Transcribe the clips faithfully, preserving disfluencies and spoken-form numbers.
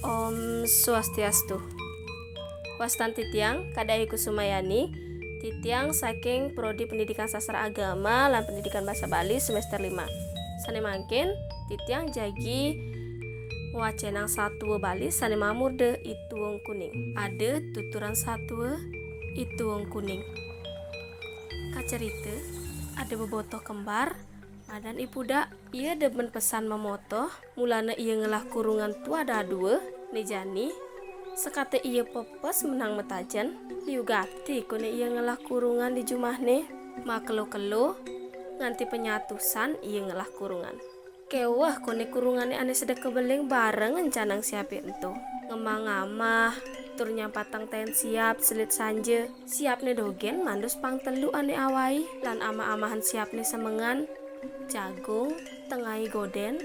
Om Swastiastu. Wastan titiang, Kadai Kusumayani, titiang saking Prodi Pendidikan Sastra Agama lan Pendidikan Basa Bali semester lima. Sane mangkin, titiang jagi ngwacenang satua Bali sane mamurda I Tuung Kuning. Ada tuturan satua I Tuung Kuning. Kacerita, ada bebotoh kembar, madan I Pudak. Ia demen pesan mamotoh, mulane ia ngelah kurungan tuah dadua, ne jani. Sekate ia pepes menang metajen, liu gati kone ia ngelah kurungan di jumahne. Makelo-kelo, nganti penyatusan ia ngelah kurungan. Keweh kone kurungane ane sedeka beling bareng ngencanang siape ento. Ngemang amah, tur nyampatang taen siap selit sanja. Siapne dogen mandus pang telu ane awai, lan amah-amahan siapne semengan, jagung, tengai goden,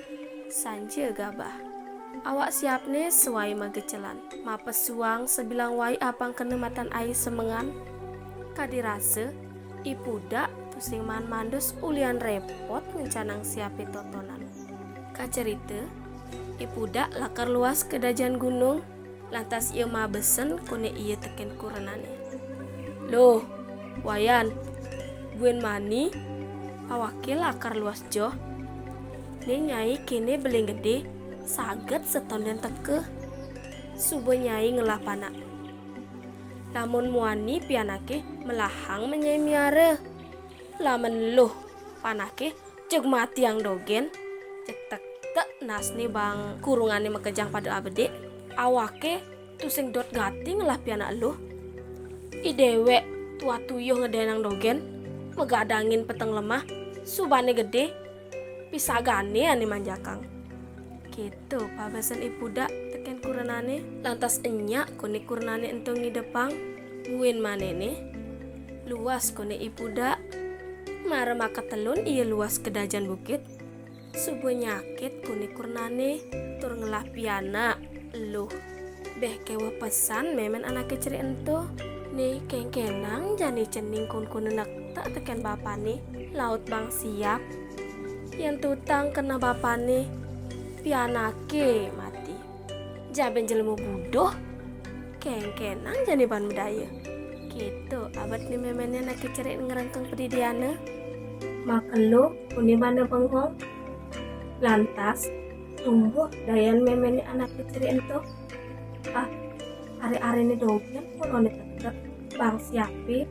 sanja gabah. Awak siapne sawai magecelan, mapes suang sabilang wai apang kena matan ai semengan. Kadi rasa, I Pudak tusing maan mandus ulihan repot ngencanang siape totonan. Kacerita, I Pudak lakar luas ka dajan gunung, lantas ia mabesen kone ia teken kurenane. "Loh, Wayan, buin mani, awake lakar luas joh. Ne nyai kene beling gede, saget setonden teka. Suba nyai ngelah panak. Lamun muani pianake melahang men nyai miara. Lamun luh panake jeg matiang dogen, jeg tektek nasne bang kurungane makejang pada abedik. Awake tusing dot gati ngelah pianak luh. I dewek tuah tuyuh ngedenang dogen, magadangin peteng lemah, subane gede, pisagane ane manjakang." Keto pabesen I Pudak teken kurenane. Lantas enyak kone kurenane ento ngidepang. Buin manene, luas kone I Pudak. Mara makatelun ia luas ka dajan bukit. Suba nyakit kone kurenane, tur ngelah pianak luh. Beh keweh pesan memen anake cerik ento. Ne kengkenang jani cening kunkuna nektek teken bapane, laut bang siap. Yen tutang keneh bapane, pianake mati. Jaben jelema buduh, kengkenang jani ban medaya. Keto abetne memene anake cerik ngrengkeng padidianne. Makelo kone bana bengong. Lantas tumbuh dayan memene anake cerik ento. Ah, are-arene dogen kolone tektek bang siape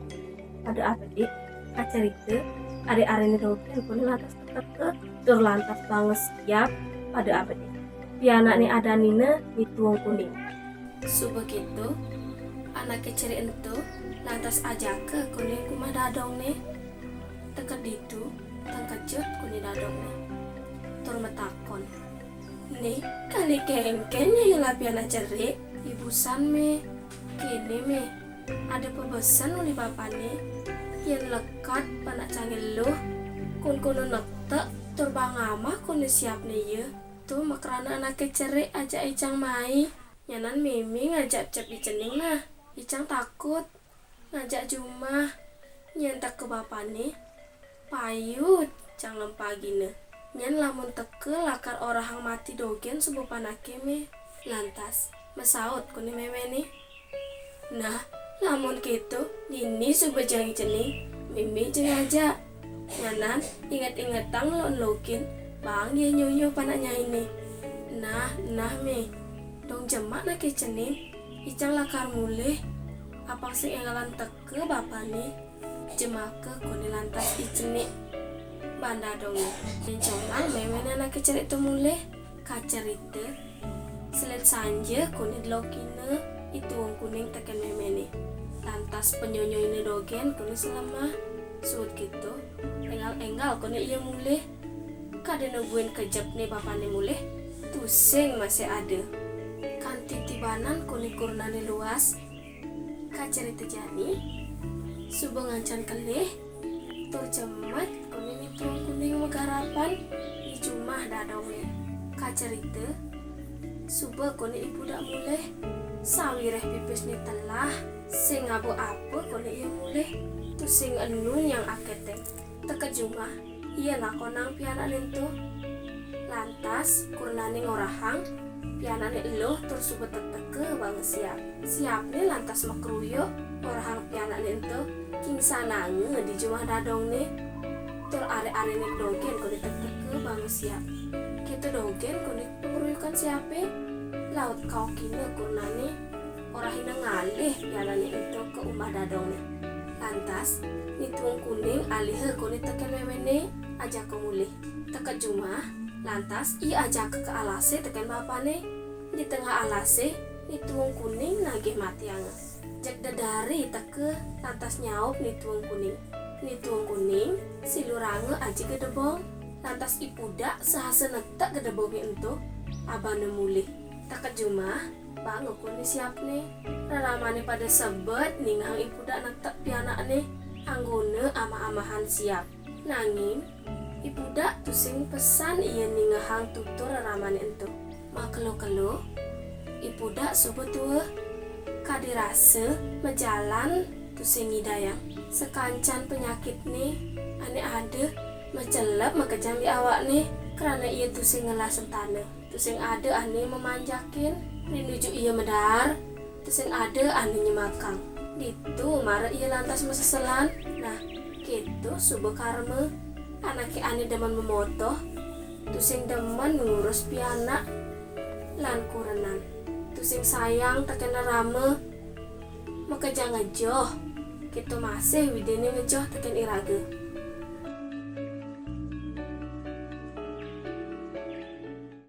pada abedik. Kacerita, are-arene dogen kone lantas tektek tur lantas banget siap pada abedik. Pianakne adanine I Tuung Kuning. Suba keto, anake cerik ento lantas ajaka kone ka umah dadongne. Teka ditu, tengkejut kone dadongne. Tur matakon, "Ne, kadi kengken nyai ngelah pianak cerik?" "Ibusan, Me. Kene, Me, ada pabesen uli bapane, yen lekad panak cangil luh, kunkuna nektek tur bang amah kone siapne ia. To makrana anake cerik ajak icang mai. Nyanan Meme ngajak cep I Cening nah. Icang takut. Ngajak jumah. Nyen teka bapane, payu cang lempagina. Nyen lamun teka lakar orahang mati dogen suba panake, Me." Lantas masaut kone memene, "Nah, lamun keto, nini suba jagi cening, Meme ja ngajak. Nyanan inget-ingetang lok-lokin, bang yeh nyuh-nyuh panak nyaine." "Nah, nah, Me. Dong jemak anake cening, icang lakar mulih, apang sing enggalan teka bapane." Jemaka kone lantas I Cenik ban dadonge. Nyen comang memene anake cerik ento mulih. Kacerita, selit sanja kone delokina I Tuung Kuning teken memene. Lantas panyonyoina dogen kone selemah. Suud keto, enggal-enggal kone ia mulih. Kadena buin kejepne bapane mulih, tusing masih ada. Kanti tibanan kone kurenane luas. Kacerita jani, suba ngancan kelih, tur jemet kone I Tuung Kuning magarapan di jumah dadonge. Kacerita, suba kone I Pudak mulih, sawireh pipisne telah, sing ngaba apa kone ia mulih, tusing enu nyang aketeng. Teka jumah, Ia nakonang pianakné ento. Lantas, kurenané ngorahang pianakné eluh tur suba tekteka banget Siap. Siapné lantas makruyuk ngorahang pianakné ento kingsananga di jumah dadongné. Tur are-arené dogén koné tekteka banget Siap. Kéto dogén koné pangruyukan Siapé, laut kaokina kurenané orahina ngalih pianakné ento ka umah dadongné. Lantas, Ni Tuung Kuning aliha koné tekén méméné ajaka mulih. Teka jumah, lantas ia ajaka ka alasé tekén bapané. Di tengah alasé, Ni Tuung Kuning nagih matianga. Jeg dedari teka lantas nyaup Ni Tuung Kuning. Ni Tuung Kuning siluranga aji gedebong, lantas I Pudak sahasa netek gedebongé ento abana mulih. Teka jumah, banget koné Siapné. Reramané pada sebet ningehang I Pudak netek pianakné anggona amah-amahan Siap. Nanging, I Pudak tusing pesan ia ningehang tutur reramané ento. Makelo-kelo, I Pudak suba tuuh. Kadi rasa majalan tusing ngidayang. Sakancan panyakitné ané ada macelep makejang di awakné, krana ia tusing ngelah sentana. Tusing ada ané mamanjakin, rinuju ia madaar, tusing ada ané nyemakang. Ditu mara ia lantas maseselan. Nah, kéto suba karma. Anaké ané demen mamotoh, tusing demen ngurus pianak lan kurenan. Tusing sayang tekén rerama, makejang ngejoh, kéto masih Widhiné ngejoh tekén iraga.